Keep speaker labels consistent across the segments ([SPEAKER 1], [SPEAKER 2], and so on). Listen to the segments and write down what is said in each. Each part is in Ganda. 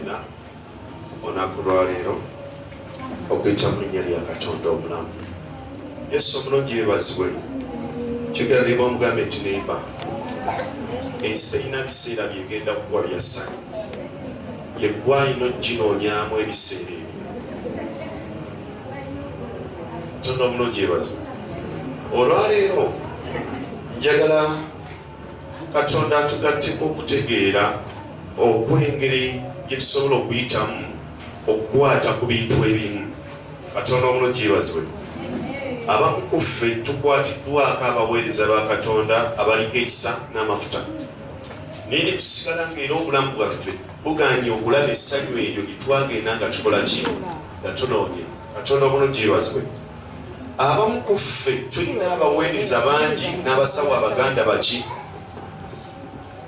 [SPEAKER 1] ffenna olunaku lwaleero okuyita mu linnya lya Katonda omulamu. Yesu omulungi yeebazibwe. Kyogera neiba omugambe nti neiba, ensi terina biseera byegenda kukuwa bya ssanyu, yeggwe alina okuginoonyaamu ebiseera ebyo. Katonda omulungi yeebazibwe. Olwaleero njagala Katonda atugatteko okutegeera okw'engeri gye tusobola okuyitamu okukwata ku bintu ebimu. Katonda omulungi yeebazibwe. Abamu ku ffe tukwatiddwako abaweereza ba Katonda abaliko ekisa n'amafuta, naye ne tusigala ng'era obulamu bwaffe buganye okulaba essanyu eryo lye twagenda nga tukola ki? Nga tunoonya. Katonda omulungi yeebazibwe. Abamu ku ffe tulina abaweereza bangi n'abasawo abaganda baki,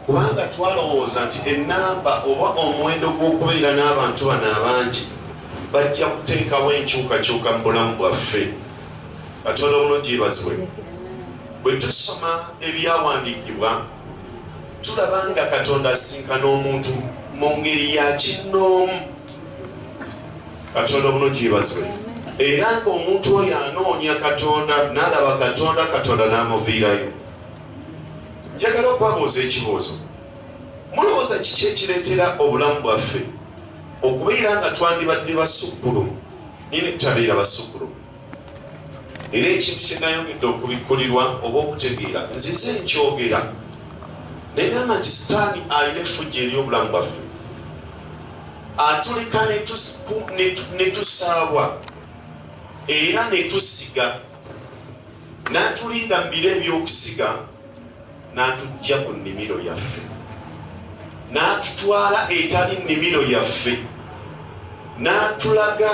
[SPEAKER 1] kubanga twalowooza nti ennamba oba omuwendo gw'okubeera n'abantu bano abangi bajja kuteekawo enkyukakyuka mu bulamu bwaffe. Katonda omulungi yeebazibwe. Bwe tusoma ebyawandiikibwa tulaba nga Katonda asinkana omuntu mu ngeri ya kinnoomu. Katonda obulungi yebazibwe. Era ng'omuntu oyo anoonya Katonda n'alaba Katonda, Katonda n'amuviirayo. Njagala okubabuuza ekibuuzo. Mulowooza kiki ekireetera obulamu bwaffe okubeera nga twandibadde basukkulumu naye ne tutabeera basukkulumu? Nina ekintu kye nayongedde okubikkulirwa oba okutegeera, nzize nkyogera ne ngamba nti Sitaani alina effujjo eri obulamu bwaffe. Atuleka ne tusaawa era ne tusiga, n'atulinda mu biro eby'okusiga n'atuggya ku nnimiro yaffe n'atutwala etali nnimiro yaffe n'atulaga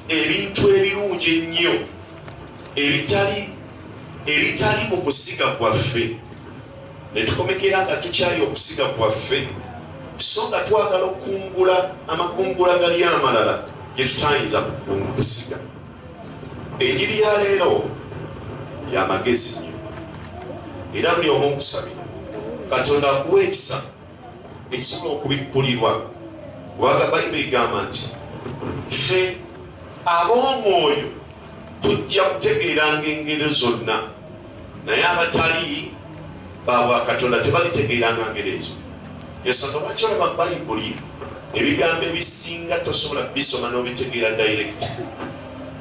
[SPEAKER 1] ebintu ebirungi ennyo ebitali ebitali mu kusiga kwaffe ne tukomekera nga tukyaye okusiga kwaffe so nga twagala okukungula amakungula gali amalala gye tutayinza kusiga. Enjiri ya leero ya magezi nnyo era buli omu nkusabira Katonda akuwa ekisa ekisobola okubikkulirwa, kubanga Bayibuli egamba nti ffe ab'omwoyo tujja kutegeeranga engero zonna, naye abatali ba bwakatonda tebalitegeeranga ngero ezo. Ensonga lwaki olaba Bayibuli ebigambo ebisinga tosobola kubisoma n'obitegeera direct.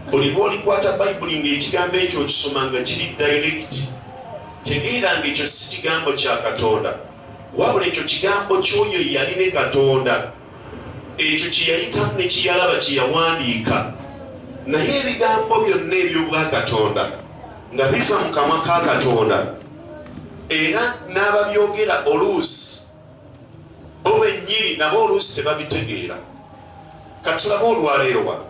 [SPEAKER 1] Buli lw'olikwata Bayibuli ng'ekigambo ekyo okisoma nga kiri direct, tegeera ng'ekyo si kigambo kya Katonda, wabula ekyo kigambo ky'oyo eyali ne Katonda, ekyo kye yayitamu ne kye yalaba kye yawandiika. Naye ebigambo byonna eby'obwakatonda nga biva mu kamwa ka Katonda, era n'ababyogera oluusi bo bennyini nabo oluusi tebabitegeera. Katulabe olwaleero wano.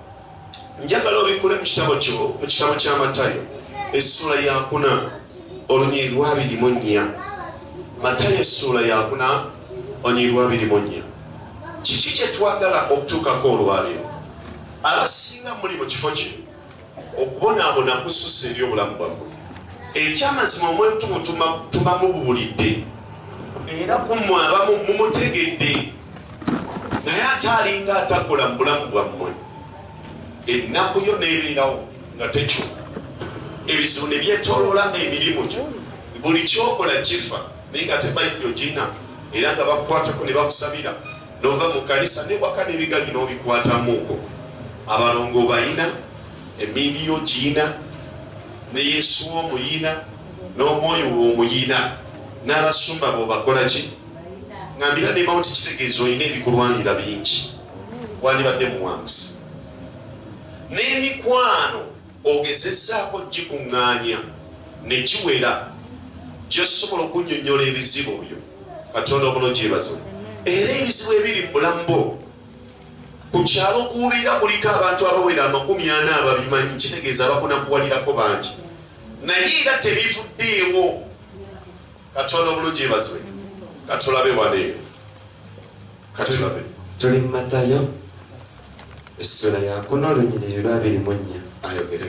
[SPEAKER 1] Njagala obikkule mu kitabo kyo, mu kitabo kya Matayo essuula yakuna olunyiriri lwa 24. Matayo essuula yakuna olunyiriri lwa 24. Kiki kye twagala okutuukako olwaleero? Abasinga muli mu kifo kino, okubonaabona kususse eri obulamu bwammwe. Ekyamazima omwoyo omutukuvu tubamubuulidde, era ku mmwe abamu mumutegedde, naye ate alinga atakola mu bulamu bwammwe. Ennaku yo n'ebeerawo nga tekyuka, ebizibu ne byetooloola emirimu gyo, buli ky'okola kifa, naye nga ate Bayibuli ogirina, era nga bakukwatako ne bakusabira n'ova mu kkanisa n'ewaka n'ebigali n'obikwatamuuko. Abalongo obayina, emmindi yo ogiyina, ne Yesu wo omuyina, n'omwoyo wo omuyina, n'abasumba bo obakola ki? Ngambira ne nti kitegeeza olina ebikulwanira bingi, wandibadde muwanguzi. N'emikwano ogezezzaako gikuŋŋaanya ne giwera gy'osobola okunnyonnyola ebizibu byo. Katonda omulungi yeebazibwe. Era ebizibu ebiri mu bulamu bwo ku kyalo kuubeera kuliko abantu abawera 40 ababimanyi, kitegeeza abakunakuwalirako bangi, naye era tebivuddeewo. Katonda omulungi yeebazibwe. Katulabe wano eno, katulabe.
[SPEAKER 2] Tuli mu Matayo essula yakuna olunyiriri lwa 24.
[SPEAKER 1] Ayogere.